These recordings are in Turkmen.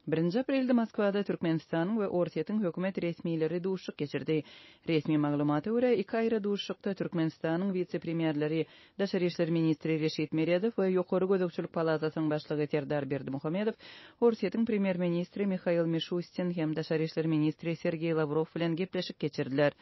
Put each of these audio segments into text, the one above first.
Birinji aprelde Moskwada Türkmenistanyň we Orsýetiň hökümet resmileri duşuşyk geçirdi. Resmi maglumata görä, iki aýry duşuşykda Türkmenistanyň wise-premýerleri, daşary işler ministri Reşit Meredow we Ýokary gözegçilik palatasynyň başlygy Serdar Berdimuhamedow Orsýetiň premýer-ministri Mihail Mişustin hem daşary işler ministri Sergeý Lawrow bilen gepleşik geçirdiler.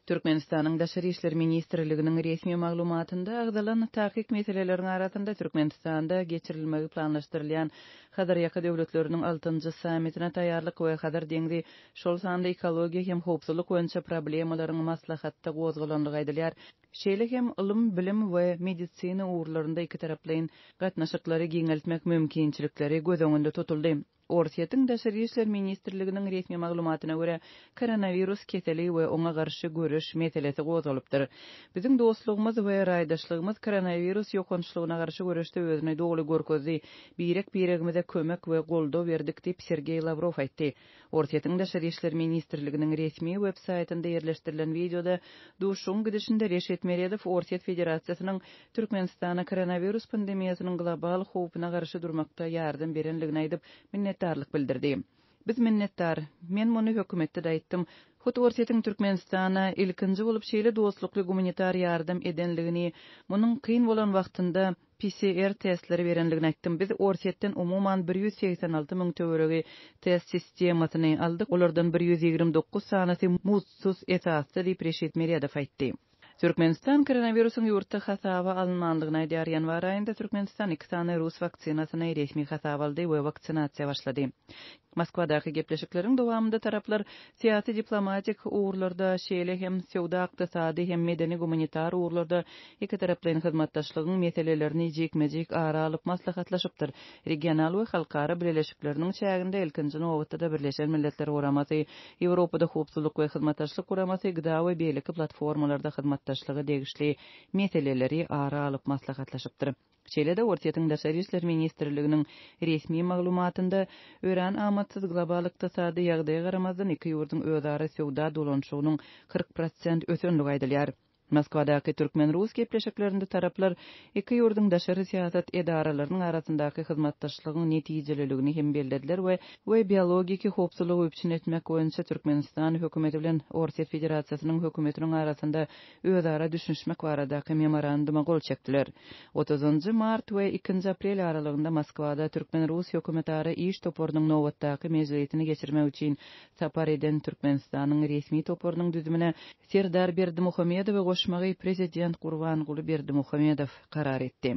Türkmenistanyň Daşary işler ministrliginiň resmi maglumatynda agzalan takyk meseleleriň arasynda Türkmenistanda geçirilmegi planlaşdyrylýan Hazarýaka döwletleriniň altynjy sammitine taýýarlyk we Hazar deňzi, şol sanda ekologiýa hem howpsuzlyk boýunça problemalaryň maslahatda gozgalandygy aýdylýar. Şeýle hem ylym, bilim we medisina ugurlarynda ikitaraplaýyn gatnaşyklary giňeltmek mümkinçilikleri göz öňünde tutuldy. Orsýetiň Daşary işler ministrliginiň resmi maglumatyna görä, koronawirus keseli we oňa garşy göreş meselesi gozgalypdyr. Biziň dostlugymyz we raýdaşlygymyz koronawirus ýokançlygyna garşy göreşde özüni doly görkezdi. Birek-biregimize kömek we goldaw berdik diýip, Sergeý Lawrow aýtdy. Orsýetiň Daşary işler ministrliginiň resmi web saýtynda ýerleşdirilen wideoda duşuşygyň gidişinde Reşit Meredow Orsýet Federasiýasynyň Türkmenistana koronawirus pandemiýasynyň global howpuna garşy durmakda ýardam berendigini aýdyp, minnetdarlyk bildirdi. Biz minnetdar. Men muny hökümetde-de aýtdym. Hut Orsýetiň Türkmenistana ilkinji bolup şeýle dostlukly gumanitar ýardam edenligini, munuň kyn bolan wagtynda PCR testleri berenligini aýtdym. Biz Orsýetden umuman 186 müň töweregi test sistemasyny aldyk, olardan 129 sanysy muzdsuz esasda diýip, Reşit Meredow aýtdy. Türkmenistan koronawirusyň ýurtda hasaba alynmandygyny aýdýar. Ýanwar aýynda Türkmenistan iki sany rus waksinasyny resmi hasaba aldy we waksinasiýa başlady. Moskwadaky gepleşikleriň dowamynda taraplar syýasy-diplomatik ugurlarda, şeýle hem söwda-ykdysady hem medeni-gumanitar ugurlarda ikitaraplaýyn hyzmatdaşlygyň meselelerini jikme-jik ara alyp maslahatlaşypdyr. Regional we halkara bileleşikleriniň çäginde, ilkinji nobatda-da Birleşen Milletler Guramasy, Ýewropada Howpsuzlyk we Hyzmatdaşlyk Guramasy, GDA we beýleki platformalarda hyzmatdaşlyga degişli meseleleri ara alyp maslahatlaşypdyr. Şeýle-de Orsýetiň Daşary işler ministrliginiň resmi maglumatynda, örän amatsyz global ykdysady ýagdaýa garamazdan, iki ýurduň özara söwda dolanyşygynyň 40 prosent ösendigi aýdylýar. Moskwadaky türkmen-rus gepleşiklerinde taraplar iki ýurduň daşary syýasat edaralarynyň arasyndaky hyzmatdaşlygyň netijeliligini hem bellediler we we biologiki howpsuzlygy üpjün etmek boýunça Türkmenistan hökümeti bilen Orsýet Federasiýasynyň hökümetiniň arasynda özara düşünişmek baradaky memoranduma gol çekdiler. Otuzynjy mart we ikinji aprel aralygynda Moskwada türkmen-rus hökümetara iş toparynyň nobatdaky mejlisini geçirmek üçin sapar eden Türkmenistanyň resmi toparynyň düzümine Serdar Berdimuhamedowy goşmagy prezident Gurbanguly Berdimuhamedow karar etdi.